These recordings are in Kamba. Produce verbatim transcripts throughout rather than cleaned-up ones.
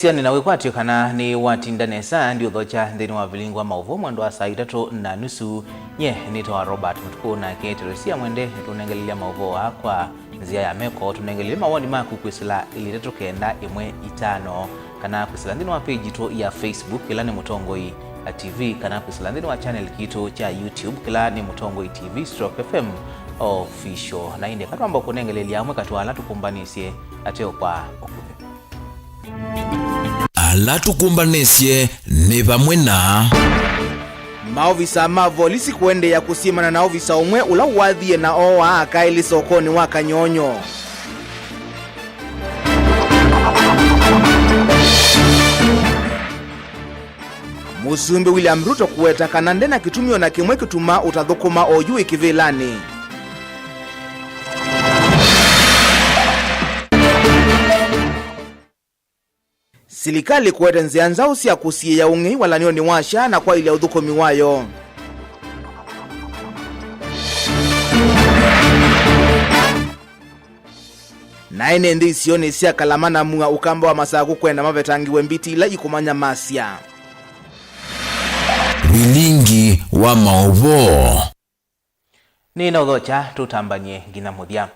Sya nĩ na wĩkwatyo kana nĩ watinda nesa ndiũthokya nthĩnĩ wa vilingi wa maũvoo mwendo wa saa itatũ na nusu. Nye nĩtawa Robert Mũtukũ, nake Teresia Mwende nĩtũnengelelya maũvoo aa kwa nzĩa ya meko. Tũnengelelye mawoni maku kwĩsĩla ĩlĩ itatũ kenda ĩmwe itano, kana kwĩsĩla nthĩnĩ wa page yitũ ya Facebook, ĩla nĩ Mũtongoi T V, kana kwĩsĩla nthĩnĩ wa channel kitũ kya YouTube, kĩla nĩ Mũtongoi T V stroke F M Official. Na ĩndĩ katwamba kũnengelelya amwe katĩ wa ala tũkũmbanĩsye ateo kwa ũkuvĩ. Ala tũkũmbanĩsye nĩ vamwe na. Maovisa ma volisi kũendeea kũsyĩmana na ovisa ũmwe ũla wathie na ooa aka elĩ sokonĩ wa Kanyonyo. Mũsumbĩ William Ruto kũweta kana nde na kĩtumi o na kĩmwe kĩtumaa ũtathũkũma oyu wĩ kĩvĩlanĩ. Silikalĩ kũete nzĩa nzaũ sya kũsiĩĩa ũng'ei walany'onĩ wa SHA na kwaĩlya ũthũkũmi wayo. Na ene nthĩ isionĩ sya Kalama na Mua, Ũkamba wa Masakũ kwenda mavetangĩwe mbiti ila ikũmanyamasya. Vilingi wa maũvoo. Nĩ na ũthokya tũtambany'e nginya mũthya.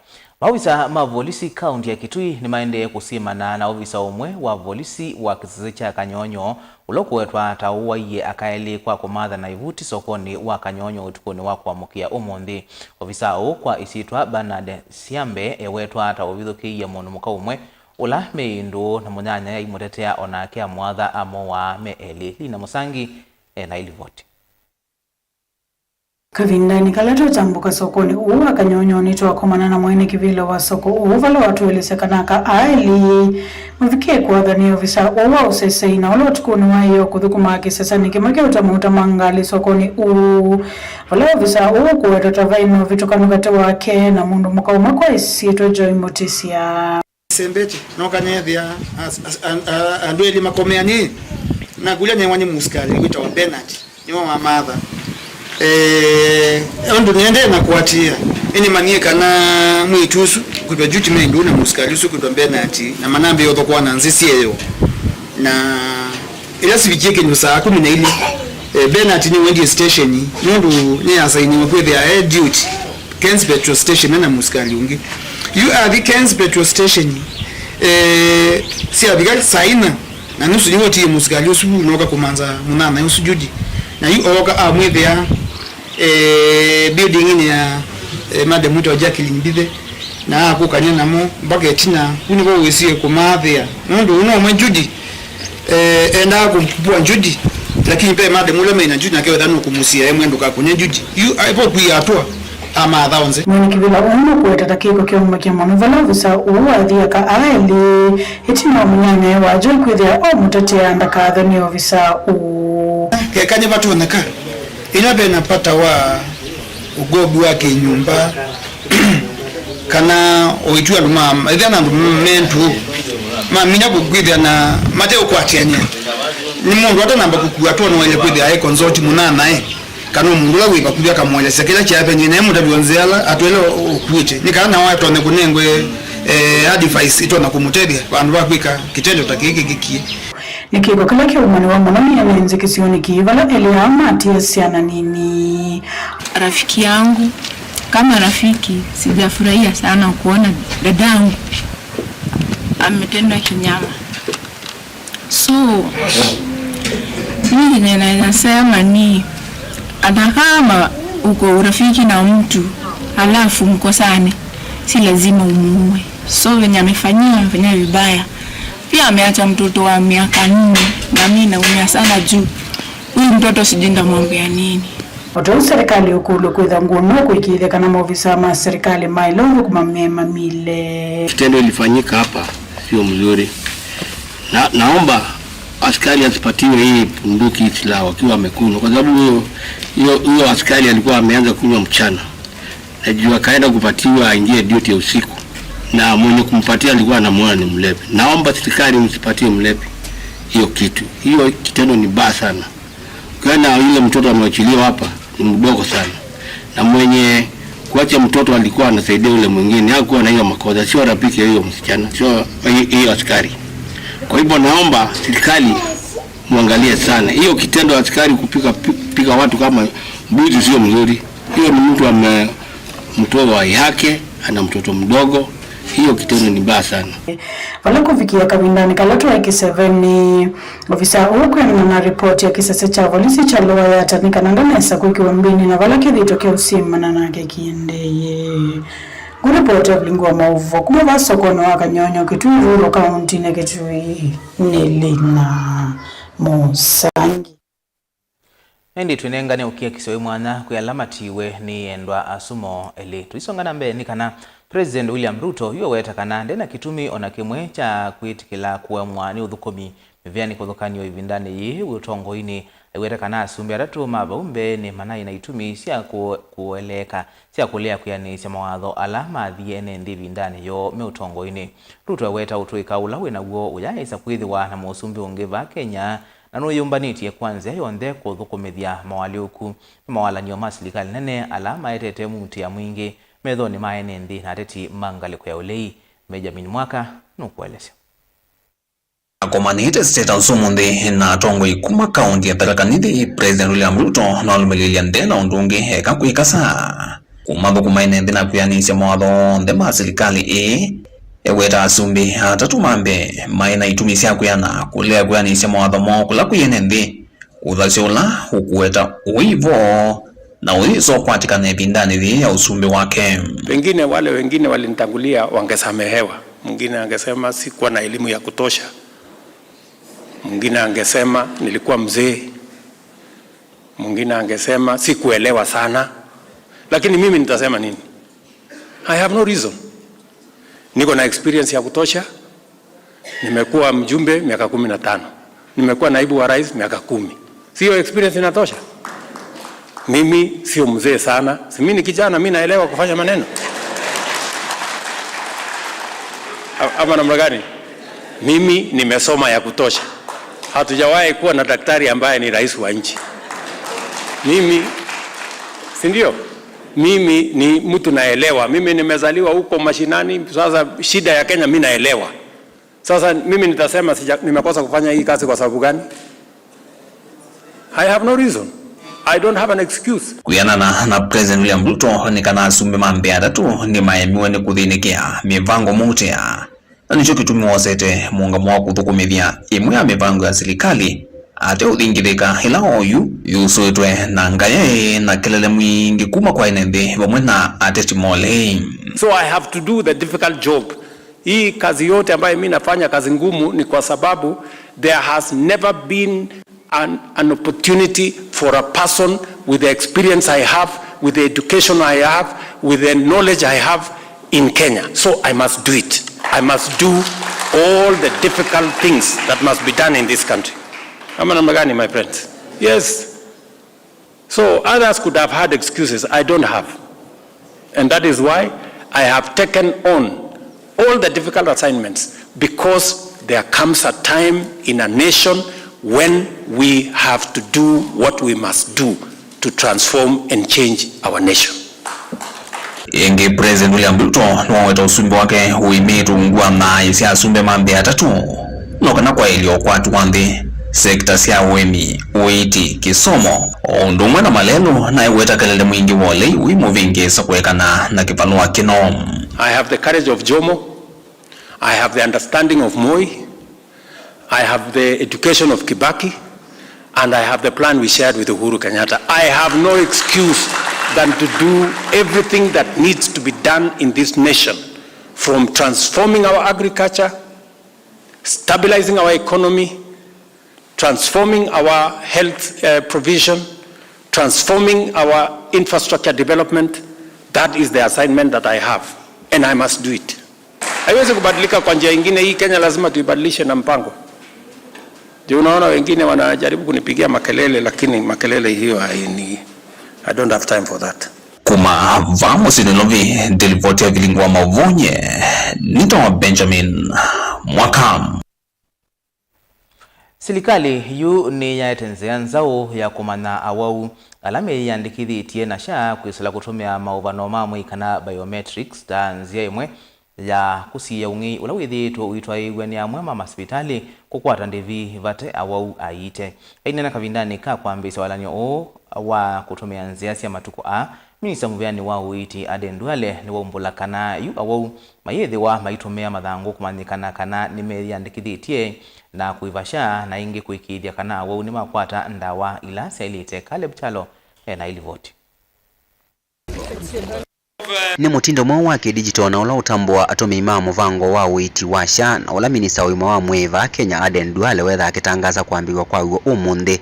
Maovisa ma volisi kaũntĩ ya Kitui nĩmaendee kũsyĩmana na ovisa ũmwe wa volisi wa kĩsese kya Kanyonyo, ũla ũkũwetwa ta ũwaie aka elĩ kwa kũmatha na ĩvuti sokonĩ wa Kanyonyo ũtukũnĩ wa kũamũkĩa ũmũnthĩ. Ovisa ũũ kwa ĩsyĩtwa Bernard Siambe ewetwa ta ũvithũkĩie mũndũ mũka ũmwe ũla meĩ ndũũ na mũnyanya aimũtetea, o nake amwatha amowaa me elĩ. Lina Mũsangi e na ĩlivoti. Kavindanĩ kala twatambũka sokonĩ ũũ wa Kanyonyo, nĩtwakomana na mwene kĩvĩla wa soko ũũ, vala watũelesya kana aka elĩ mavikie kũathwa nĩ ovisa ũũ wa ũsesei, na ũla ũtukũnĩ wa ĩyoo kũthũkũmaa kĩsesenĩ kĩmwe kya ũta mauta ma ngalĩ sokonĩ ũũ, vala ovisa ũũ ũkũwetwa ta vaĩ na ũvĩtũkanu katĩ wake na mũndũ mũka ũmwe kwa ĩsyĩtwa Joy Mũtĩsya. Sembete, noka neethĩa as-, as-, an-, a-, andũ elĩ makomeanĩe, nakũlya neewa nĩ mũsikalĩ wĩtawa Bernard, nĩwe wamaatha. Eh, ũndũ nĩendee na kũatĩĩa, nĩnĩmanyie kana mwĩĩtu ũsu kwĩtwa Judy me ndũũ na mũsikalĩ ũsu kwĩtwa Bernard, na manambĩĩa ũthokwa na nzĩ syeyo. Na ĩla sivikie kĩndũ saa kũmi na ilĩ, eh, Bernard nĩwendie station, nũndũ nĩyasainiwe kwĩthĩa e duty Ken's Petrol Station na mũsikalĩ ũngĩ. Yu athi Ken's Petrol Station, eh, syavika saa ina na nusu, nĩwotie mũsikalĩ ũsu nooka kũmantha mũnyanyae ũsu Judy. Na yu ooka amwĩthĩa, eh, building-inĩ ya, eh, madam wĩtawa Jacqueline Mbithe, na akũkany'a namo mpaka ĩtina. Kũu nĩvo wĩsie kũmaathĩa, nũndũ ũũ no ũmwe Judy, eh, endaa kũkua Judy, lakini ve madam ũla mena Judy nake wetha nũkũmũsia emwe ndũkakũnye Judy. Yu aivo kwia atũa, amaatha onthe. Mwene kĩvĩla ũũ nũkũweta ta kĩko kya ũmakya mũno vala ovisa ũũ wathi aka elĩ ĩtina wa mũnyanyae wa Joy kwĩthĩa omũtetea ndakathwe nĩ ovisa ũũ. Keka nĩvatonyeka, ĩla ve na vata wa ũgovi wa kĩnyũmba, kana ũitu andũ ma, ethĩa na andũ mentu, maminya kũkwĩthĩa na mate ũkwatĩanĩa. Nĩ mũndũ atanamba kũkua tondũ waĩle kwĩthĩa aĩ consult mũnyanyae, kana mũndũ ũla wĩ vakuvĩ akamũelesya kĩla kyavengie, naye mũtavya nzĩa ala atwele ũkuĩte. Nĩ kana nao atonye kũnengwe, eh, advice ĩtonya kũmũtethya vandũ va kwĩka kĩtendo ta kĩĩ kĩkĩkie. Nĩ kĩko kĩla kyaumaniwa mũno nĩ ene nzĩ kĩsionĩ kĩĩ, vala elĩ aa matie syana nini. Rafiki yangu, kama rafiki, sijafurahia sana kuona dadangu ametendwa kinyama. So, mimi kenye naweza sema ni, hata kama uko urafiki na mtu, alafu mkosane, si lazima umuue. So, venye amefanyiwa, amefanyiwa vibaya. Pia ameacha mtoto wa miaka nne, na mimi naumia sana juu huyu mtoto sijui ndamwambia nini. O ta ũu serikali ĩũkũlw'a kwĩtha ngũno kũĩkĩĩthya kana maovisa ma serikali maĩle ũthũkũma me mamile. Kitendo ilifanyika hapa sio mzuri. Na, naomba askari asipatiwe hii bunduki, hii silaha wakiwa wamekunywa, kwa sababu huyo, huyo, huyo askari alikuwa ameanza kunywa mchana. Na juu akaenda kupatiwa aingie duty ya usiku. Na mwenye kumpatia alikuwa anamwona ni mlevi. Naomba serikali msipatie mlevi hiyo kitu. Hiyo kitendo ni mbaya sana. Ukiona yule mtoto amewachiliwa hapa ni mdogo sana. Na mwenye kuacha mtoto alikuwa anasaidia yule mwingine. Hakuwa na hiyo makosa. Sio rafiki ya hiyo msichana. Sio hi-, hiyo askari. Kwa hivyo naomba serikali muangalie sana hiyo kitendo ya askari kupiga, piga watu kama mbuzi, sio mzuri. Hiyo ni mtu amemtoa uhai yake, ana mtoto mdogo. Hiyo kitendo ni mbaya sana. Vala kũvikĩa kavindanĩ kala twaĩ kĩsevenĩ, ovisa ũũ kwĩanana na ripoti ya kĩsese kya volisi kya Lower Yatta nĩ kana ndanesa kwĩkĩwa mbĩnĩ na vala kĩthito kya ũsimana nake kĩendee. Ngũripoti Evelyn wa Maũvo kuma vaa sokonĩ wa Kanyonyo, Kitui Rural, kauntinĩ ya Kitui, nĩ Lina Mũsangi. Na ĩndĩ twĩnengane ũkiakisyo wĩ mwanya kwĩ ala matiiwe nĩ endwa asu moo elĩ. Tũisonga na mbee nĩ kana President William Ruto yu eweta kana nde na kĩtumi o na kĩmwe kya kwĩtĩkĩla kũemwa nĩ ũthũkũmi mĩvĩanĩ kũthũkanĩwa ĩvindanĩ yĩĩ wĩ ũtongoinĩ. Aiweta kana asumbĩ atatũ ma vau mbeenĩ manaĩ na itumi sya kũ-, kũeleeka sya kũlea kwĩanĩsya mawatho ala mathie ene nthĩ ĩvindanĩ yoo me ũtongoinĩ. Ruto eweta ũtũĩka ũla wĩ naw'o ũyaĩsa kwĩthĩwa na mũsumbĩ ũngĩ vaa Kenya, na nũyũmbanĩtye kwa nzĩa yonthe kũthũkũmĩthya moalyũku. Nĩ mawalany'o ma silikalĩ nene ala maetete muutĩa mwingĩ methonĩ ma ene nthĩ na ateti ma ngalĩko ya ũlei. Benjamin Mwaka nũkũelesya. Akomanĩte State House ũmũnthĩ na atongoi kuma kaunti ya Tharaka Nithi, President William Ruto nalũmĩlĩlya nde na ũndũ ũngĩ eka kwĩkasa kũmathũkũma ene nthĩ na kwĩanĩsya mawatho onthe ma silikalĩ ĩĩ. Eweta asumbĩ atatũ ma mbee maĩ na itumi sya kwĩana kũlea kwĩanĩsya mawatho moo kũla kwĩ ene nthĩ, ũthasyo ũla ũkũweta ũivo na ũyĩsa ũkwatĩkana ĩvindanĩ yĩĩ ya ũsumbĩ wake. Pengine wale wengine walinitangulia wangesamehewa. Mwingine angesema sikuwa na elimu ya kutosha, mwingine angesema nilikuwa mzee, mwingine angesema sikuelewa sana. Lakini mimi nitasema nini? I have no reason. Niko na experience ya kutosha. Nimekuwa mjumbe miaka kumi na tano. Nimekuwa naibu wa rais miaka kumi. Sio experience inatosha? Mimi sio mzee sana. Si mimi ni kijana, mimi naelewa kufanya maneno. A-, ama namna gani? Mimi nimesoma ya kutosha. Hatujawahi kuwa na daktari ambaye ni rais wa nchi. Mimi, si ndio? Mimi ni mtu naelewa. Mimi nimezaliwa huko mashinani. Sasa shida ya Kenya mimi naelewa. Sasa mimi nitasema sija-, nimekosa kufanya hii kazi kwa sababu gani? I have no reason. I don't have an excuse. Kwĩanana na President William Ruto, nĩ kana asumbĩ ma mbee atatũ nĩmaemiwe nĩ kũthĩnĩkĩa mĩvango mũutĩa, na nĩkyo kĩtumi wosete mũũngamo wa kũthũkũmĩthya ĩmwe ya mĩvango ya silikalĩ ate ũthingithĩka, ĩla oyu yusũĩtwe na ngayaĩ na kelele mwingĩ kuma kwa ene nthĩ vamwe na ateti ma ũlei. So I have to do the difficult job. Hii kazi yote ambayo mimi nafanya, kazi ngumu, ni kwa sababu there has never been an, an opportunity for a person with the experience I have, with the education I have, with the knowledge I have in Kenya. So I must do it. I must do all the difficult things that must be done in this country. Ama namna gani, my friends? Yes. So others could have had excuses. I don't have. And that is why I have taken on all the difficult assignments, because there comes a time in a nation when we have to do what we must do to transform and change our nation. Ĩngĩ, President William Ruto nĩwaweta ũsumbĩ wake ũimĩĩtwe ungu wa thayũ sya asumbĩ ma mbee atatũ, no kana kwaĩlya ũkwati wa nthĩ, sekta sya ũĩmi, ũiiti, kĩsomo, o ũndũ ũmwe na malelũ, na eweta kelele mwingĩ wa ũlei ũimũvĩngĩĩsa kũekana na kĩvalũa kĩno. I have the courage of Jomo. I have the understanding of Moi. I have the education of Kibaki, and I have the plan we shared with Uhuru Kenyatta. I have no excuse than to do everything that needs to be done in this nation, from transforming our agriculture, stabilizing our economy, transforming our health, uh, provision, transforming our infrastructure development. That is the assignment that I have, and I must do it. Haiwezi kubadilika kwa njia ingine. Hii Kenya lazima tuibadilishe na mpango. Ndio unaona wengine wanajaribu kunipigia makelele, lakini makelele hiyo haini-, I don't have time for that. Kuma vaa mũsyĩ Nairobi, nĩlivoti ya Vilingi wa Mauvoo, nĩtawa Benjamin Mwaka. Silikalĩ yu nĩyaete nzĩa nzaũ ya kũmanya awau ala meyĩandĩkĩthĩtye na SHA kwĩsĩla kũtũmĩa maũvano ma mwĩĩ kana biometrics ta nzĩa ĩmwe ya kũsiĩĩa ũng'ei ũla wĩthĩĩtwe ũitwaĩĩw'a nĩ amwe ma masivitalĩ kũkwata ndĩvi vate awau aiite. Aineena kavindanĩ ka kwambĩĩsya walany'o ũũ wa kũtũmĩa nzĩa sya matukũ aa, Minista mũvĩanĩ wa ũiiti Aden Duale nĩwaumbũla kana yu awau mayĩthĩwa maitũmĩa mathangũ kũmanyĩkana kana nĩmeyĩandĩkĩthĩtye na kũĩva SHA, na ĩngĩ kũĩkĩĩthya kana awau nĩmakwata ndawa ila syaĩlĩte. Caleb Kyalo e na ĩlivoti. Nĩ mũtindo mweũ wa kĩdigital na ũla ũtambũaa atũmĩi ma mũvango wa ũiiti wa SHA, na ũla minista wa ũima wa mwĩĩ vaa Kenya Aden Duale wethaa akĩtangaasa kwambĩĩw'a kwaw'o ũmũnthĩ.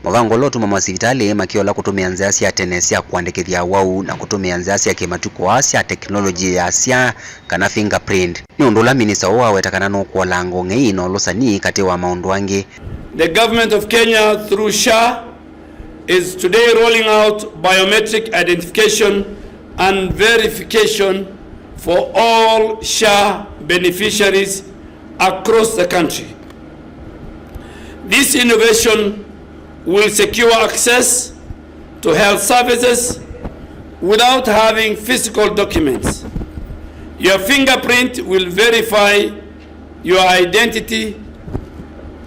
Mũvango ũla ũtũmaa masivitalĩ makĩola kũtũmĩa nzĩa sya tene sya kũandĩkĩthya awau na kũtũmĩa nzĩa sya kĩmatukũ aa sya teknolongyi ya SHA kana fingerprint. Nĩ ũndũ ũla minista ũũ waweta kana nũkũolanga ũng'ei na ũlũsani katĩ wa maũndũ angĩ. The government of Kenya through SHA is today rolling out biometric identification and verification for all SHA beneficiaries across the country. This innovation will secure access to health services without having physical documents. Your fingerprint will verify your identity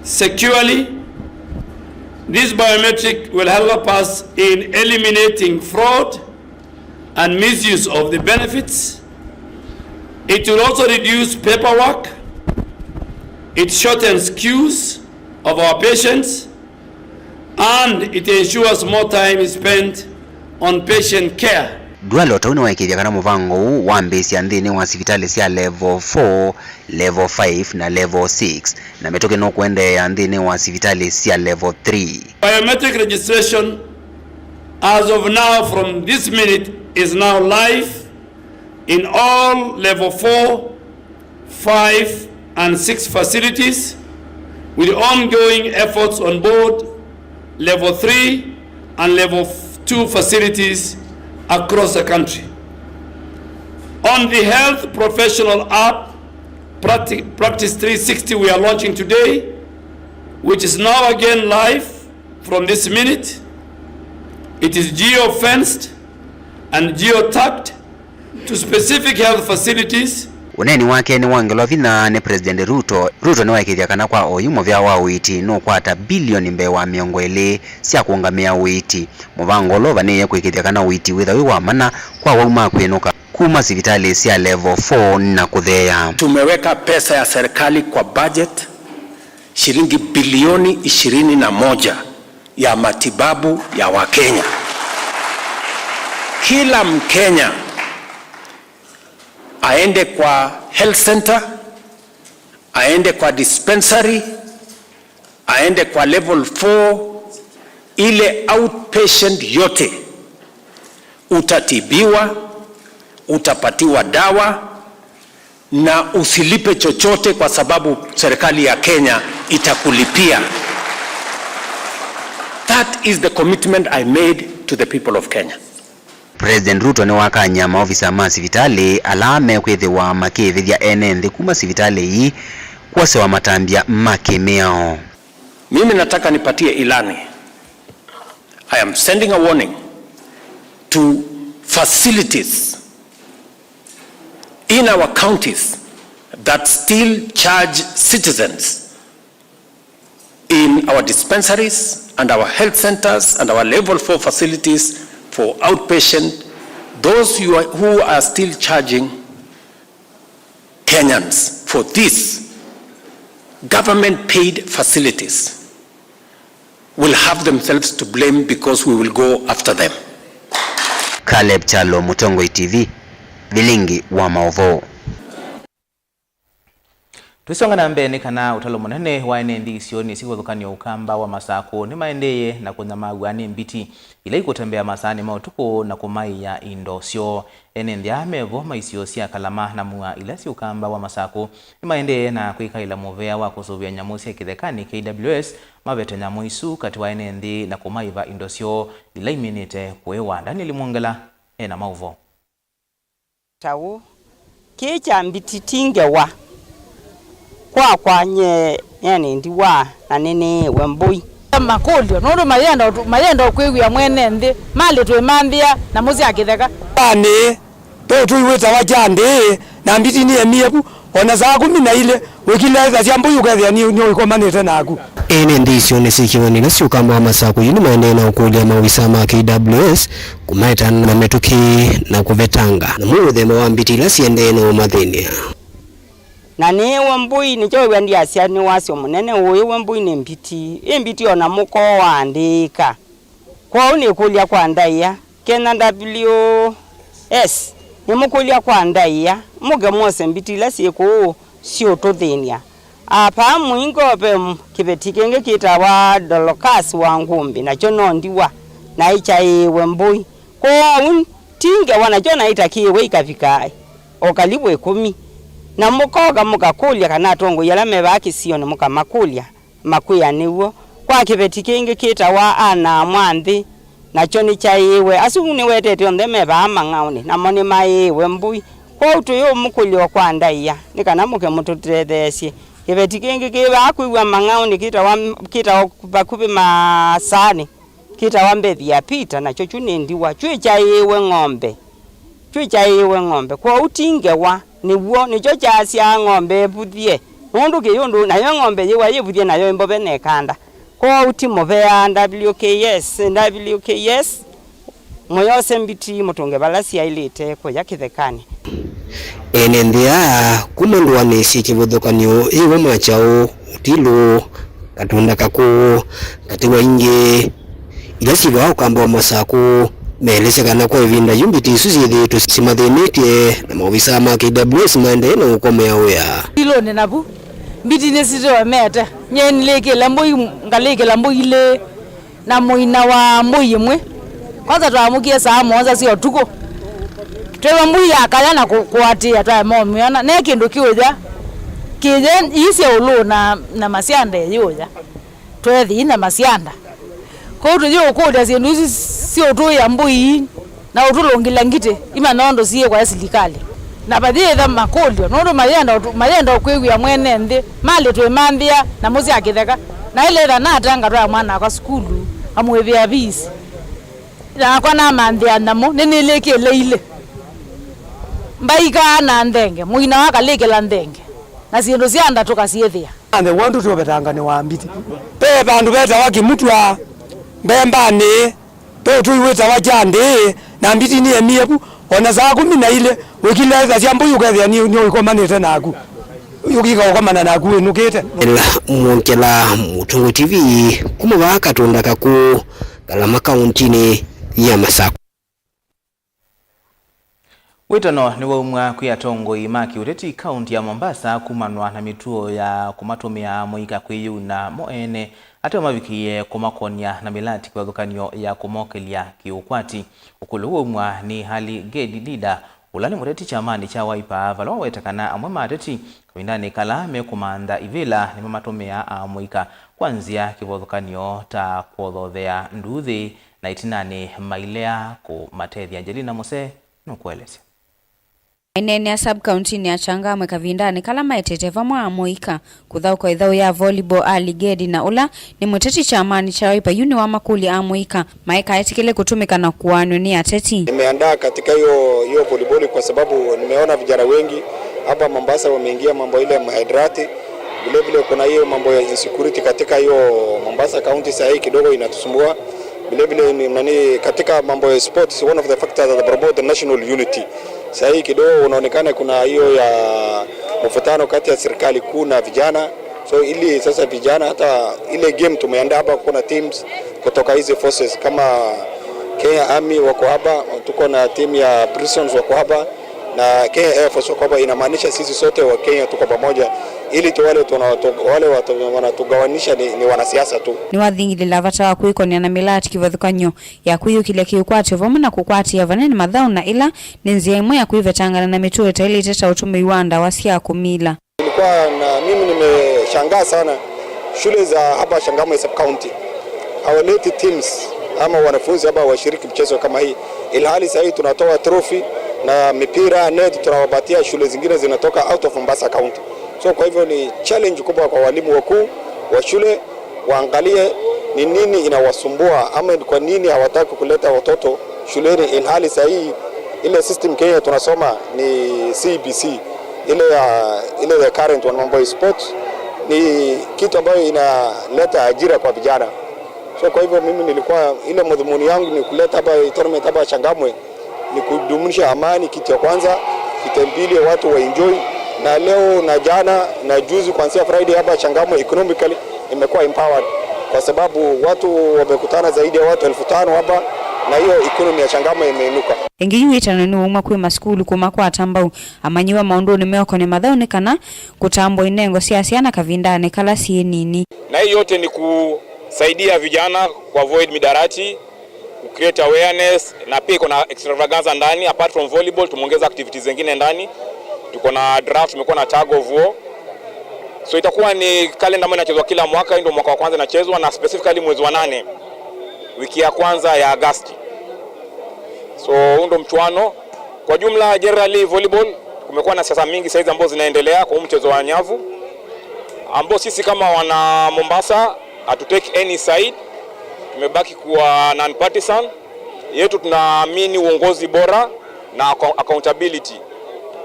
securely. This biometric will help us in eliminating fraud and misuse of the benefits. It will also reduce paperwork. It shortens queues of our patients, and it ensures more time is spent on patient care. Duale o ta ũu nĩwaĩkĩĩthya kana mũvango ũũ wambĩĩsya nthĩnĩ wa sivitalĩ sya level four, level five, na level six, na mĩtũkĩ nũkũendeea nthĩnĩ wa sivitalĩ sya level three. Biometric registration as of now, from this minute, is now live in all level four, five, and six facilities, with ongoing efforts on board level three and level two facilities across the country. On the health professional app, Practi-, Practice three sixty, we are launching today, which is now again live from this minute. It is geo-fenced and geo-tagged to specific health facilities. Ũneeni wake nĩwongelawa vinya nĩ President Ruto. Ruto nĩwaĩkĩĩthya kana kwa oyu mũvĩa wa ũiiti nũkwata bilioni mbee wa mĩongo ĩlĩ sya kũũngamĩa ũiiti. Mũvango ũla ũvanĩĩe kũĩkĩĩthya kana ũiiti wĩthwa wĩ wa mana kwa awau ma kwĩnũka kuma sivitalĩ sya level four na kũtheea. Tumeweka pesa ya serikali kwa budget, shilingi bilioni ishirini na moja ya matibabu ya Wakenya. Kila Mkenya aende kwa health center, aende kwa dispensary, aende kwa level four, ile outpatient yote, utatibiwa, utapatiwa dawa, na usilipe chochote kwa sababu serikali ya Kenya itakulipia. That is the commitment I made to the people of Kenya. President Ruto nĩwakany'a maovisa ma sivitalĩ ala mekwĩthĩwa makĩĩvĩthya ene nthĩ kuma sivitalĩ ii kwosewa matambya ma kĩmĩao. Mimi nataka nipatie ilani. I am sending a warning to facilities in our counties that still charge citizens in our dispensaries and our health centers and our level four facilities for outpatient, those who are, who are still charging Kenyans for these government-paid facilities will have themselves to blame because we will go after them. Caleb Kyalo, Mũtongoi T V, Vilingi wa Maũvoo. Tũisonga na mbee, nĩ kana ũtalo mũnene wa ene nthĩ isionĩ syĩ kĩvathũkany'o Ũkamba wa Masakũ nĩmaendeeye na kũnyamaw'a nĩ mbiti ila ikũtembea masaanĩ ma ũtukũ na kũmaĩĩa indo syoo. Ene nthĩ aa me vo ma isio sya Kalama na Mua ila syĩ Ũkamba wa Masakũ nĩmaendeeye na kwĩkaĩla mũvea wa kũsũvĩa nyamũ sya kĩthekanĩ, K W S, mavete nyamũ isu katĩ wa ene nthĩ na kũmaĩva indo syoo ila iminĩte kũĩwa. Daniel Mwongela e na maũvoo. Ta ũũ, kĩĩ kya mbiti ti ngewa kwakwa, nyie nĩ ndiwa na nĩnĩĩwe mbũi. Makũlyo, nũndũ mayenda ũtu-, mayenda ũkwĩw'a mwene nthĩ, malĩ twĩmanthĩa nyamũ sya kĩtheka. Kyanĩ, ve ũtũi wĩtawa Kyandĩĩ, Na mbiti nĩemie vu, o na saa kũmi na ilĩ, wĩkilethasya mbũi ũkethĩa nĩ, nĩũikomanĩte naku. Ĩĩ nĩ nthĩ isionĩ syĩ kĩw'ũnĩ ila syĩ ũkamba wa Masakũ yu nĩmaendee na ũkũlya maovisa ma K W S kũmaeta na mĩtũkĩ na kũvetanga, na mũthemba wa mbiti ila siendee na ũmathĩny'a. Na nĩĩwe mbũi, nĩkyo wĩw'a ndyasya nĩ wasyo mũnene, ũĩwe mbũi nĩ mbiti, ĩ mbiti o na mũkoo waandĩĩka. Kwoou nĩkũlya kwa ndaĩa, Kenya W S, nĩmũkũlya kwa ndaĩa, mũke mwose mbiti ila syĩ kũũ siũtũthĩny'a. Apa mũingo ve m-, kĩveti kĩngĩ kĩtawa Dolokas wa Ngũmbĩ, nakyo no ndiwa, na ĩkyaĩĩwe mbũi. Kwoou ti ngewa, nakyo na ĩtakĩĩwe ikavika o kalivu ĩkũmi. Na mũkoka mũkakũlya, kana atongoi ala me vaa kĩsionĩ mũkamakũlya, makwĩa nĩw'o. Kwa kĩveti kĩngĩ kĩtawa Ana-a-mwa-nthĩ, nakyo nĩkyaĩĩwe. Asu nĩwetete onthe me vaa Mang'aũnĩ, namo nĩmaĩĩwe mbũi. Kwoou tũyĩũmũkũlya o kwa ndaĩa, nĩ kana mũke mũtũtetheesye. Kĩveti kĩngĩ kĩ vaa kwĩw'a Mang'aũnĩ kĩtawa, kĩtawa vakuvĩ Masaanĩ, kĩtawa Mbethi ya Peter, nakyo kyu nĩ ndiwa, kyũkyaĩĩwe ng'ombe. Kyũkyaĩĩwe ng'ombe, kwoou ti ngewa, nĩw'o, nĩkyo kyasyaa ng'ombe ĩvuthye, nũndũ kĩyũndũ, nayo ng'ombe yĩwa yĩvuthye, nayo ĩmbove na ĩkanda. Kwoou ti mũvea. W K S, W K S, mũyose mbiti mũtũnge vala syaĩlĩte kũya kĩthekanĩ. Ene nthĩ aa kuma ndũanĩ syĩ kĩvathũkany'o yĩw'a Makyaũ, Ũtilũ, Katunda Kakũũ, katĩ wa ingĩ ila syĩthĩwa ũkamba wa Masakũ, meelesya kana kwa ĩvinda yu mbiti isu syĩthĩĩtwe simathĩnĩtye, na maovisa ma K W S maendee na ũkomea wĩa. Ilũnĩ navu, mbiti nĩsitũemete. Nyie nĩlĩkĩle mbũi, ngalĩkĩla mbũi ilĩ na mũina wa mbũi ĩmwe. Kwanza twaamũkie saa mũonza sya ũtukũ, twĩw'a mbũi yakaya na kũ-, kũatĩĩa twaema ũmĩona. Ne kĩndũ kĩũya, kĩye ii sya ũlũũ na, na masyanda ĩyũya. Twethi na masyanda. Kwoou tũyĩũkũlya syĩndũ isu syĩũtũĩa mbũi ii na ũtũlũngĩlya ngitĩ, imanya ũndũ syĩkwa e silikalĩ. Na mayĩtha makũlyo, nũndũ mayenda ũtũ-, mayenda ũkwĩw'ĩa mwene nthĩ, malĩ twĩmanthĩa nyamũ sya kĩtheka. Na ĩlĩtha natanga twa mwana-akwa sukulu, amwĩvĩa visi. Nakwa namanthĩa nyamũ, nĩnĩlĩkĩle ilĩ. Mbaikaa na nthenge, mũina wakalĩkĩla nthenge, na syĩndũ sya nda tũkasyĩthĩa. Anthe wondu tũvetanga nĩ wa mbiti. Ve vandũ vetawa Kĩmutwa, Mbembanĩ, ve ũtũi wĩtawa Kyandĩĩ, na mbiti nĩemie vu, o na saa kũmi na ilĩ, wĩkilethasya mbũi ũkethĩa nĩ, nĩũikomanĩte naku. Ũkika ũkomana naku wĩnũkĩte. Ela Mwongela, Mũtongoi T V, kuma vaa Katunda Kakũũ, Kalama kauntinĩ ya Masakũ. Wĩtano nĩwaumw'a kwĩ atongoi ma kĩũteti kaunti ya Mombasa kumanwa na mĩtuo ya kũmatũmĩa amũika kwĩyuna mo ene, ateo mavikĩie kũmakonya na mĩlati kĩvathũkany'o ya kũmokelya kĩũkwati. Ũkũlyo ũũ waumw'a nĩ Ali Gedi Dida, ũla nĩ mũteti kyamanĩ kya Wiper, vala waweta kana amwe ma ateti kavindanĩ kala mekũmantha ivĩla nĩmamatũmĩaa amũika kwa nzĩa kĩvathũkany'o ta kwothothea nduuthĩ na ĩtinanĩ mailea kũmatethya. Angelina Muse nũkũelesya. Maineenea sub-kauntinĩ ya Changamwe kavindanĩ kala maetete vamwe amũika kũthaũka ĩthaũ ya volleyball Ali Gedi, na ũla nĩ mũteti kyamanĩ kya Wiper yu nĩwamakũlya amũika maikaetĩkĩle kũtũmĩka na kũaanw'a nĩ ateti. Nimeandaa katika hiyo, hiyo volleyball kwa sababu nimeona vijana wengi hapa Mombasa wameingia mambo ile mihadarati. Vile vile kuna hiyo mambo ya insecurity katika hiyo Mombasa County, saa hii kidogo inatusumbua. Vile vile ni, nani, katika mambo ya sports, one of the factors that promote the national unity. Saa hii kidogo unaonekana kuna hiyo ya mvutano kati ya serikali kuu na vijana. So ili sasa vijana, hata ile game tumeandaa hapa, kuna teams kutoka hizi forces kama Kenya Army wako hapa, tuko na timu ya Prisons wako hapa, na Kenya Air Force wako hapa. Inamaanisha sisi sote wa Kenya tuko pamoja, ili tu wale tuna-, tu-, wale watu wanatugawanisha ni, ni wanasiasa tu. Nĩwathingilĩla vata wa kwĩkonea na mĩlati kĩvathũkany'o ya kwĩyũkĩlya kĩũkwatyo vamwe na kũkwatĩĩa vanene mathaũ, na ĩla nĩ nzĩa ĩmwe ya kwĩvetangana na mĩtuo ĩtaĩlĩte ta ũtũmĩi wa ndawa sya kũmila. Nilikuwa na, mimi nimeshangaa sana, shule za hapa Changamwe sub county hawaleti teams ama wanafunzi hapa washiriki mchezo kama hii, ilhali sahii tunatoa trophy na mipira, net tunawapatia shule zingine zinatoka out of Mombasa County. So kwa hivyo ni challenge kubwa kwa walimu wakuu wa shule, waangalie ni nini inawasumbua ama kwa nini hawataki kuleta watoto shuleni, ilhali sahii ile system Kenya tunasoma ni C B C. Ile ya, ile the current Wanmamboy Sports ni kitu ambayo inaleta ajira kwa vijana. So kwa hivyo mimi nilikuwa, ile madhumuni yangu ni kuleta hapa tournament hapa Changamwe, ni kudumisha amani, kitu ya kwanza, kitu ya pili, watu wa enjoy. Na leo na jana na juzi, kuanzia Friday hapa Changamwe economically imekuwa empowered kwa sababu watu wamekutana zaidi ya watu elfu tano hapa, na hiyo economy ya Changamwe imeinuka. Ĩngĩ yu ĩtano nĩ ũmwe kwĩ masukulu kũmakwata mbau amanyĩw'a maũndũnĩ meũkonĩ mathaũ nĩ kana kũtambwa inengo sya syana kavindanĩ kala syĩ nini. Na hii yote ni kusaidia vijana ku avoid midarati, ku create awareness, na pia iko na extravaganza ndani. Apart from volleyball, tumeongeza activities zingine ndani. Tuko na draft, tumekuwa na tug of war. So itakuwa ni kalenda ambayo inachezwa kila mwaka, hii ndio mwaka wa kwanza inachezwa, na specifically mwezi wa nane, wiki ya kwanza ya Agosti. So huu ndo mchuano. Kwa jumla, generally volleyball, kumekuwa na siasa mingi saizi ambazo zinaendelea kwa huu mchezo wa nyavu, ambao sisi kama wana Mombasa hatu take any side, tumebaki kuwa non partisan. Yetu, tunaamini uongozi bora na acco-, accountability.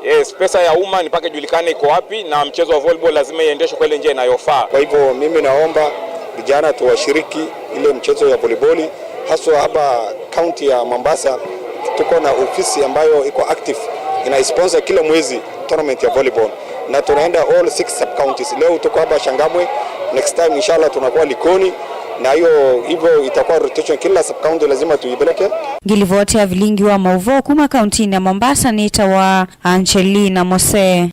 Yes, pesa ya umma ni mpaka ijulikane iko wapi, na mchezo wa volleyball lazima iendeshwe kwa ile njia inayofaa. Kwa hivyo mimi naomba vijana tuwashiriki ile mchezo ya volleyball, haswa hapa kaunti ya Mombasa tuko na ofisi ambayo iko active, ina sponsor kila mwezi tournament ya volleyball, na tunaenda all six sub counties. Leo tuko hapa Changamwe, next time inshallah tunakuwa Likoni, na hiyo hivyo itakuwa rotation, kila sub county lazima tuipeleke. Ngilivoti ya vilingi wa mauvoo kuma kauntinĩ ya Mombasa nĩtawa Angelina Mose.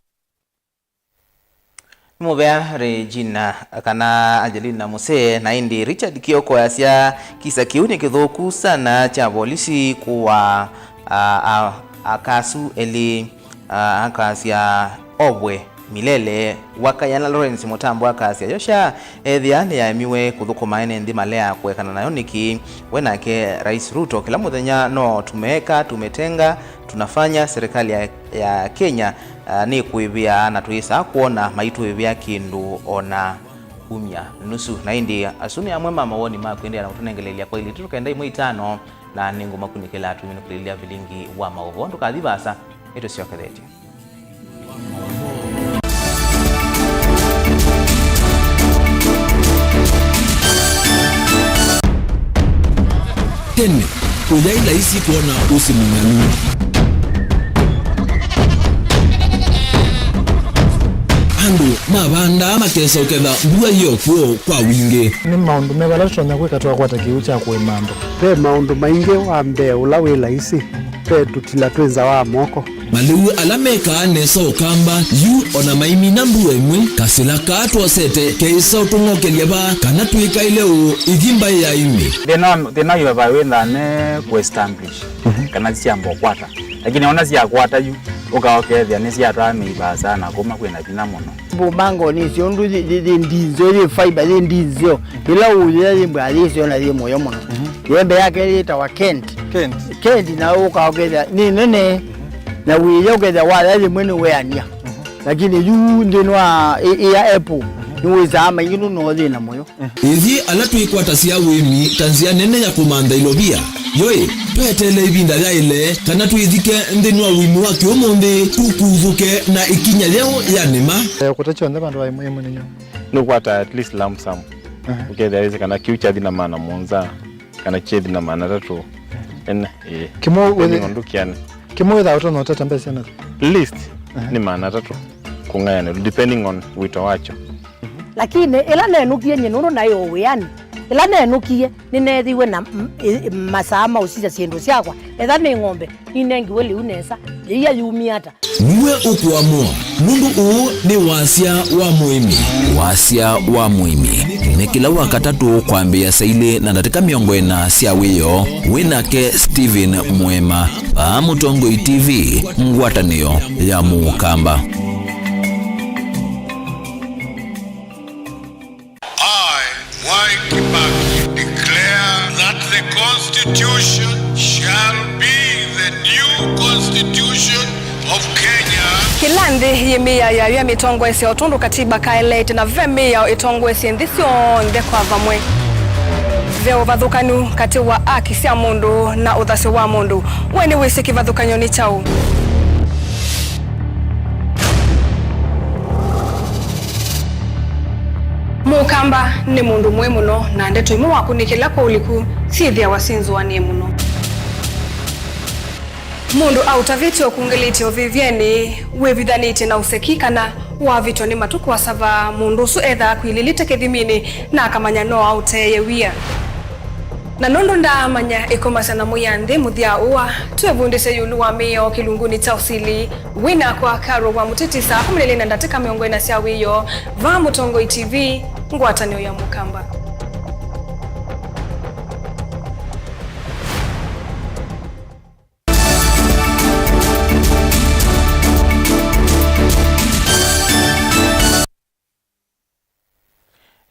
Nĩ mũvea Regina kana Angelina Mose, na ĩndĩ Richard Kioko asya kisa kĩu nĩ kĩthũku sana kya volisi kũa a, a, aka asu elĩ, a, akasya ovwe milele. Wakaya na Lawrence Mũtambo akasya yo sha ethĩa nĩyaemiwe kũthũkũma ene nthĩ malea kũekana nayo nĩkĩ? We nake Rais Ruto kĩla mũthenya no tumeeka, tumetenga, tunafanya, serikali ya, ya Kenya, ah, nĩkũĩvĩa na twĩsaa kwona maitũĩvĩa kĩndũ ona kumya nusu. Na ĩndĩ asu nĩ amwe ma mawoni ma kũendeea na kũtũnengeleelya kwa ilitũ kenda imwe itano, na nĩngũmakunĩkĩla tũminũkĩlĩlya vilingi wa maũvoo. Ndũkathi vaasa, nĩtũsyokethetye. Tene, ũyaĩ laisi kwona ũsĩ mũng'alu. Andũ mavandaa makesa ũketha mbua yĩ o kw'o kwa wingĩ. Nĩ maũndũ meva ala tũtonya kwĩka twakwata kĩw'ũ kya kũĩma andũ? Ve maũndũ maingĩ. Wa mbee ũla wĩ laisi, ve tũtila twĩ nza wa moko. Malĩu ala mekaa nesa ũkamba yu o na maimina mbua ĩmwe, kasĩla kaa twosete keĩsa ũtũng'okelya vaa kana twĩkaĩle ũũ ĩthi mbaĩ ya ĩmĩ. Thĩna wa, thĩna wa vaa wĩthaa ne kũ-establish, mhm, kana syamba ũkwata. Lakini ona syakwata yu, ũka ũkethĩa nĩsyatwaa mĩi vaasa na kũma kwĩna vinya mũno. Mbumbango nĩ syo ũndũ yĩ, yĩ, yĩ ndinzeo, yĩ fiber, yĩ ndinzeo. Yĩla ũyĩa yĩ mbwa yĩ syo na yĩ mũyo mũno. Mhm. Yembe yake yĩtawa Kent. Kent. Kent na ũka ũkethĩa nĩ nene. Mhm. Na wĩya ũkethĩa waya yĩmwe nĩ weania. Mhm. Lakini yu nthĩnĩ wa ĩ, ĩ ya apple, mhm, nĩ wĩsaa maingĩ nũno thĩna mũyo. Ithyĩ ala twĩkwatasya ũĩmi ta nzĩa nene ya kũmantha ilovia, yoĩ, tweteele ĩvinda yaĩle kana twĩthike nthĩnĩ wa ũĩmi wa kĩũmũnthĩ, tũkuthũke na ĩkinya yeũ ya nĩma. Eh, kũta kyonthe vandũ va ĩmwe ĩmwe nĩyo. Nũkwata at least lump sum. Aha. Ũkethĩa wĩsĩ kana kĩu kyathi na maana mũonza, kana kyethi na maana atatũ. Ene, ĩĩ. Kĩmwe depending wĩthĩ-, on ndũkĩane. Kĩmwe wĩthaa ũtonya ũtata mbesa na? Least, aha, nĩ maana atatũ kũng'ayanĩlwa, depending on wĩto wakyo. Lakini ĩla nenũkie nyie, nũndũ naĩ o wĩanĩ, ĩla nenũkie, nĩneethĩiwe na m-, ĩ-, masaa ma ũsisya syĩndũ syakwa. Etha nĩ ng'ombe, ninengiwe lĩu nesa, yĩia yumie ata? Nue ũkũamũa, nũndũ ũũ nĩ wasya wa mũĩmi. Wasya wa mũĩmi nĩ kĩla Wakatatũ kwambĩĩa saa ilĩ na ndatĩka mĩongo ĩna sya wĩoo, wĩ nake Stephen Mwema, vaa Mũtongoi T V, ngwatanĩo ya Mũkamba. I, Mwai Kibaki, declare that the Constitution shall be the new Constitution of Kenya. Kĩla nthĩ yĩ mĩao yayo ya mĩtongoesya o tondũ katiba kaeleete, na ve mĩao ĩtongoesye nthĩ syonthe kwa vamwe. Ve ũvathũkanu katĩ wa aki sya mũndũ na ũthasyo wa mũndũ. We nĩwĩsĩ kĩvathũkany'o nĩ kyaũ? Mũkamba nĩ mũndũ mũĩ mũno, na ndeto imwe wakunĩkĩla kwa ũliku syĩthĩawa syĩ nzũanĩe mũno. Mũndũ aũtavĩtye ũkungĩlĩtye ũvĩvyenĩ wĩvithanĩtye na ũseki kana wavĩtwa nĩ matũ kũasava, mũndũ ũsu ethaa akwilĩlĩte kĩthiminĩ na akamanya no aũteeye wia. Na nũndũ ndaamanya ĩkomasya na mwĩanthĩ mũthya ũa, twĩvundĩsye ĩũlũ wa mĩao kĩlungunĩ kya ũsili. Wĩ nakwa Carol wa Mũtĩtĩ saa kũmi na ilĩ na ndatĩka mĩongo ĩna sya wĩoo, vaa Mũtongoi T V, ngwatanĩo ya Mũkamba.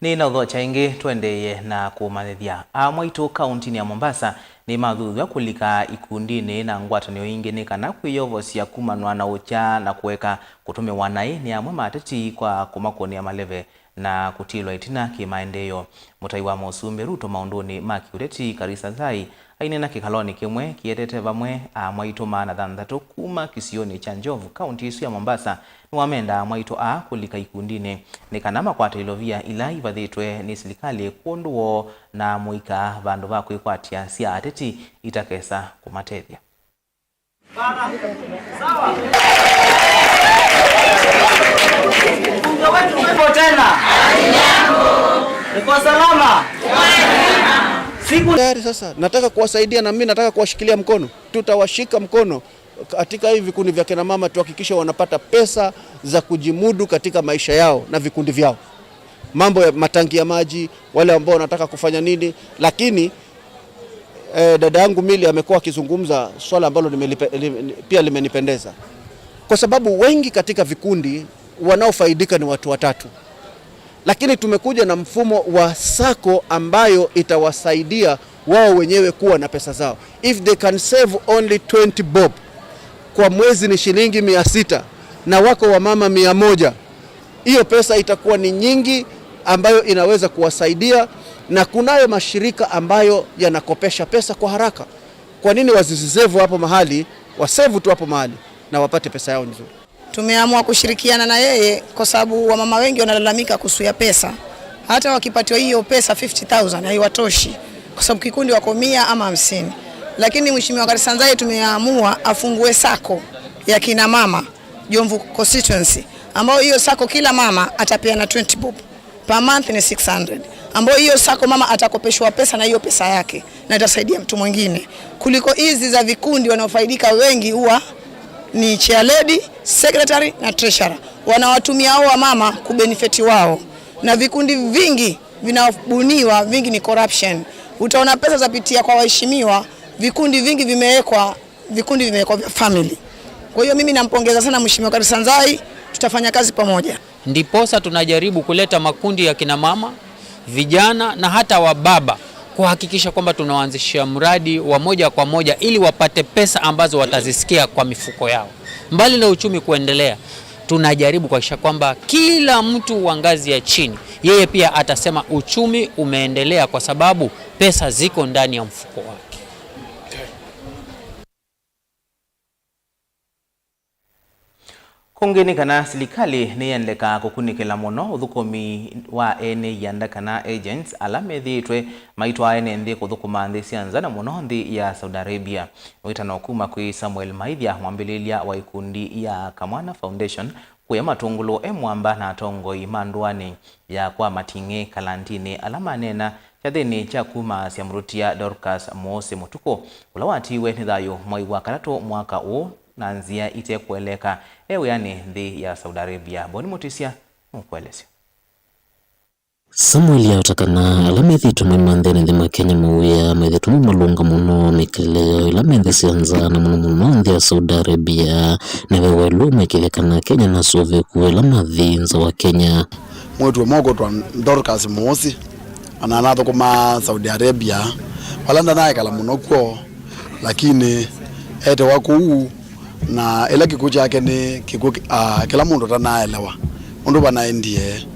Nĩ na ũthokya ĩngĩ, tũendeeye na kũmanyĩthya. Aamwaitũ kauntinĩ ya Mombasa nĩmathuthw'a kũlika ikundinĩ na ngwatanĩo ingĩ nĩ kana kwĩyovosya kumanwa na ũkya na kũeka kũtũmĩwa naĩ nĩ amwe ma ateti kwa kũmakũnĩa maleve na kũtilwa ĩtina kĩmaendeeo. Mũtai wa Mũsumbĩ Ruto maũndũnĩ ma kĩũteti, Karisa Nzai, aineena kĩkalonĩ kĩmwe kĩetete vamwe aamwaitũ maana thanthatũ kuma kĩsionĩ kya Njovu, kaunti ĩsu ya Mombasa, nĩwamendaa aamwaitũ aa kũlika ikundinĩ nĩ kana makwate ilovia ila ivathĩtwe nĩ silikalĩ kwondũ woo na mũika vandũ va kwĩkwatya sya ateti itakesa kũmatethya. Bana. Sawa. Mbunge wetu yupo tena. Uko salama? Siku tayari sasa, nataka kuwasaidia na mimi nataka kuwashikilia mkono. Tutawashika mkono katika hivi vikundi vya kina mama, tuhakikishe wanapata pesa za kujimudu katika maisha yao na vikundi vyao. Mambo ya matangi ya maji, wale ambao wanataka kufanya nini, lakini eh, dada yangu Milly amekuwa akizungumza swala ambalo nimelipe-, li-, pia limenipendeza, kwa sababu wengi katika vikundi wanaofaidika ni watu watatu, lakini tumekuja na mfumo wa sacco ambayo itawasaidia wao wenyewe kuwa na pesa zao. If they can save only twenty bob, kwa mwezi ni shilingi mia sita, na wako wamama mia moja, hiyo pesa itakuwa ni nyingi ambayo inaweza kuwasaidia, na kunayo mashirika ambayo yanakopesha pesa kwa haraka. Kwa nini wasizisevu hapo mahali, wasevu tu hapo mahali na wapate pesa yao nzuri? Tumeamua kushirikiana na yeye kwa sababu wamama wengi wanalalamika kuhusu ya pesa. Hata wakipatiwa hiyo pesa fifty thousand haiwatoshi kwa sababu kikundi wako mia ama hamsini. Lakini Mheshimiwa Karisa Nzai tumeamua afungue sacco ya kina mama Jomvu constituency, ambayo hiyo sacco kila mama atapeana twenty bob. Per month ni six hundred. Ambayo hiyo sacco mama atakopeshwa pesa na hiyo pesa yake, na itasaidia mtu mwingine. Kuliko hizi za vikundi, wanaofaidika wengi huwa ni chair lady, secretary na treasurer. Wanawatumia hao wamama kubenefit wao. Na vikundi vingi vinabuniwa, vingi ni corruption. Utaona pesa zapitia kwa waheshimiwa, vikundi vingi vimewekwa, vikundi vimewekwa vya family. Kwa hiyo mimi nampongeza sana Mheshimiwa Karisa Nzai, tutafanya kazi pamoja. Ndiposa tunajaribu kuleta makundi ya kina mama, vijana na hata wababa kuhakikisha kwamba tunawaanzishia mradi wa moja kwa moja ili wapate pesa ambazo watazisikia kwa mifuko yao. Mbali na uchumi kuendelea, tunajaribu kuhakikisha kwamba kila mtu wa ngazi ya chini, yeye pia atasema uchumi umeendelea kwa sababu pesa ziko ndani ya mfuko wake. Kũngĩ nĩ kana silikalĩ nĩyendekaa kũkunĩkĩla mũno ũthũkũmi wa ene ianda kana agents ala methĩĩtwe maitwaa ene nthĩ kũthũkũma nthĩ sya nza na mũno nthĩ ya Saudi Arabia. Wĩtano kuma kwĩ Samuel Maithya, mwambĩlĩlya wa ikundi ya Kamwana Foundation, kũya Matũngũlũ e mwamba na atongoi ma ndũanĩ ya kwa Mating'ĩ Kalantinĩ ala maneena kyathĩnĩ kya kumaasya mũrutia Dorcas Mũũsĩ Mũtukũ, ũla watiiwe nĩ thayũ mwai wa katatũ mwaka ũũ na nzĩa ite kũeleeka e wĩanĩ nthĩ ya Saudi Arabia. Boni Mũtĩsya nũkũelesya. Samuel aũta kana ala methĩĩtwe maimanthe na nthĩ ma Kenya mawĩa methĩĩtwe maimalũnga mũno mĩkalĩle yoo ĩla me nthĩ sya nza na mũno mũno nthĩ ya Saudi Arabia. Nĩwe welũ maikĩthya kana Kenya nasũvĩku ĩla mathi nza wa Kenya. Mwĩĩtu ũmwe ũkwĩtwa Dorcas Mũũsĩ, ona anathũkũmaa Saudi Arabia, vala ndanaekala mũno kw'o, lakini etewa kũu, na ĩla kĩkw'ũ kyake nĩ kĩkw'ũ kĩ-, ah, kĩla mũndũ ũtanaelewa ũndũ vanaendie.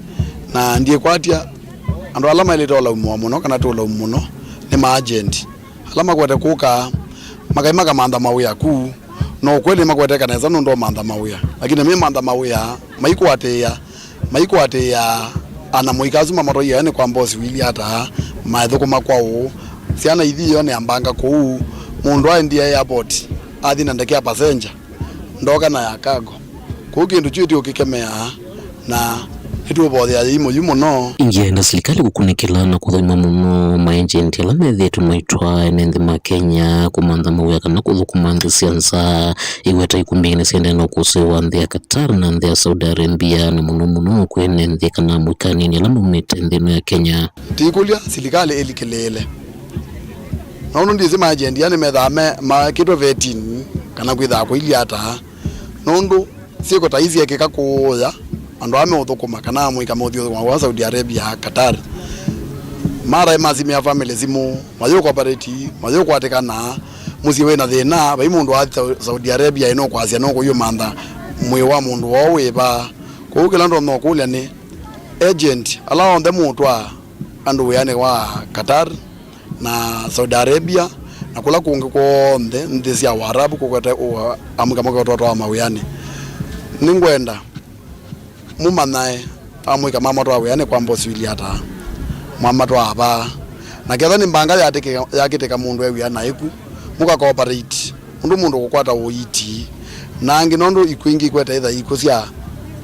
Na ndyĩkwatya andũ ala maĩlĩte ũlaumĩwa mũno kana tũũlaumu mũno nĩ maagent ala makwete kũka makai makamantha mawĩa ku. No ũkweli nĩmakweteka nesa nũndũ wa mantha mawĩa, lakini mĩmantha mawĩa maikũatĩĩa, maikũatĩĩa Ana mũika asu mamatwaie nĩ kwa mbosi Willy Ataa, maethũkũma kwa ũũ. Syana ithi ĩyo nĩ ambanga kũu, mũndũ aendie airport, athi na ndeke ya passenger, ndoka na ya cargo. Kũu kĩndũ kyu ĩtĩ ũkĩkemeaa, na nĩtũũvothea yĩi mũyu mũno. Ingĩenda silikalĩ kũkunĩkĩla na kũthaima mũno maenjenti ala methĩĩtwe maitwaa ene nthĩ ma Kenya kũmantha mawĩa kana kũthũkũma nthĩ sya nza. Iweta ikumbi nĩsiendee na ũkũsĩ wa nthĩ ya Qatar na nthĩ ya Saudi Arabia, na mũno mũno kwĩ ene nthĩ kana amũika anini ala maumĩte nthĩ ĩno ya Kenya. Tĩkũlya silikalĩ ĩlikĩlĩĩle, nũndũ ndyĩsĩ maenjenti aa nĩmethaa me- mekĩtwe vetting kana kwĩthaa kũilye ata, nũndũ syĩko ta ii syekĩka kũũya andũ aa meũthũkũma kana amũika meũthiũthũkũma wa Saudi Arabia, Qatar, maraĩ masimĩa family simũ, mayũkopareti, mayũkwatĩkana, mũsyĩ wĩna thĩna, vai mũndũ athi Sa- Saudi Arabia ĩnũkwasya nũkũyũmantha mwĩĩ wa mũndũ woo wĩva. Kwoou kĩla ndonya ũkũlya nĩ agent ala onthe mũũtwaa andũ wĩanĩ wa Qatar na Saudi Arabia na kũla kũngĩ kw'onthe nthĩ sya Waarabu kũkwete ũ- amũika maketwatwaa mawĩanĩ. Nĩngwenda mũmanyae amũika mamatwaa wĩanĩ kwa mbosi Willy Ataa, mwamatwaa vaa, na ketha nĩ mbanga yatĩkĩka- yakĩtĩka mũndũ e wĩa naĩ ku, mũka cooperate ũndũ mũndũ kũkwata ũiiti. Na angĩ nũndũ ikw'ũ ingĩ ikwete ĩtha ikw'ũ sya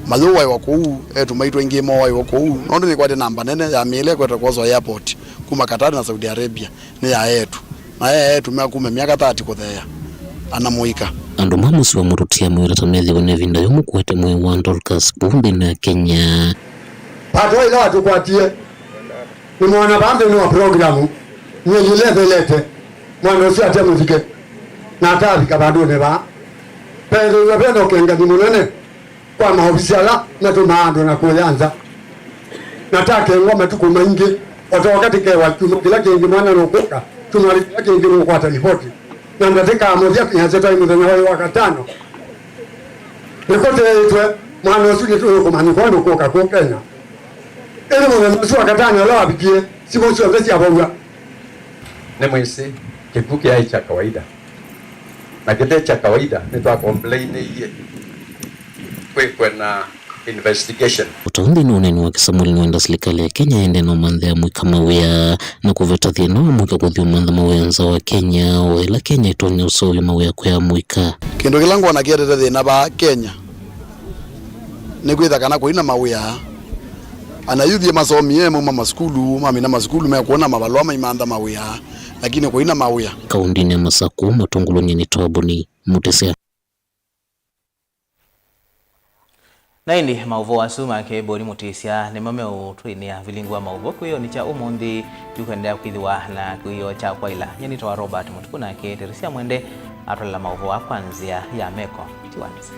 mayũwaĩwa kũu, eĩtu maitũ aingĩ mowaĩwa kũu, nũndũ nĩkwete namba nene ya mĩĩla ĩkwete kwoswa airport kuma Qatar na Saudi Arabia nĩ ya eĩtu, na ya eĩtu me kuma myaka thirty kũtheea, ana mũika. Andũ ma mũsyĩ wa mũtũtia mawĩra ta methĩwe na ĩvinda yũmũ kũete mwĩĩ wa Dorcas kũu nthĩnĩ ya Kenya. Pato ĩla watũkwatie, nĩmwona vaa nthĩnĩ wa programu, myei ĩla ĩthelete, mwana ũsu ate mũthike, na atavika vandũnĩ vaa. Vethĩiwe ve na ũkengani mũnene kwa maovisi ala matũmaa andũ na kũya nza. Na takengwa matukũ maingĩ, o ta wakati kewa kyumwa kĩla kĩngĩ mwana nũkũka, kyumwa kĩla kĩngĩ nũkwata livoti. Na ndatĩka mũthya nĩasya twaĩ mũthenya waĩ wa katano. Nĩkũteĩtwe mwana ũsu nĩtũkũmanyĩkwa nũkũka kũ Kenya. Ĩndĩ mũthenya ũsu wa katano ũla wavikie, simũ syonthe syavow'a. Nĩmwĩsĩ, kĩkw'ũ kyaĩ kya kawaida. Na kĩte kya kawaida, nĩtwakomplainĩie kwĩkwe na investigation. O ta ũu nthĩnĩ wa ũneeni wake, Samuel nĩwenda silikalĩ ya Kenya ĩendee na ũmanthĩa amũika mawĩa na kũveta thĩna wa amũika kũthi ũmantha mawĩa nza wa Kenya, o ĩla Kenya ĩtonya ũseũvya mawĩa kwĩ amũika. Kĩndũ kĩla ngwona kĩetete thĩna vaa Kenya nĩ kwĩtha kana kũi na mawĩa. Anayuthi masomie, mauma masukulu, mamina masukulu, mekwona mavalũa maimantha mawĩa, lakini kũi na mawĩa. Kaũndĩnĩ ya Masakũ, matongolonye nĩ Twaboni Mũtĩsya. Na ĩndĩ maũvoo asu ma Kĩboni Mũtĩsya nĩmo meũtwĩnĩa vilingi wa maũvoo kwĩyonĩ kya ũmũnthĩ. Tũkũendeea kwĩthĩwa na kĩwĩoo kya kwaĩla. Nyie nĩtawa Robert Mũtuku, nake Teresia Mwende atwalela maũvoo aa kwa nzĩa ya meko. Tiwa nesa.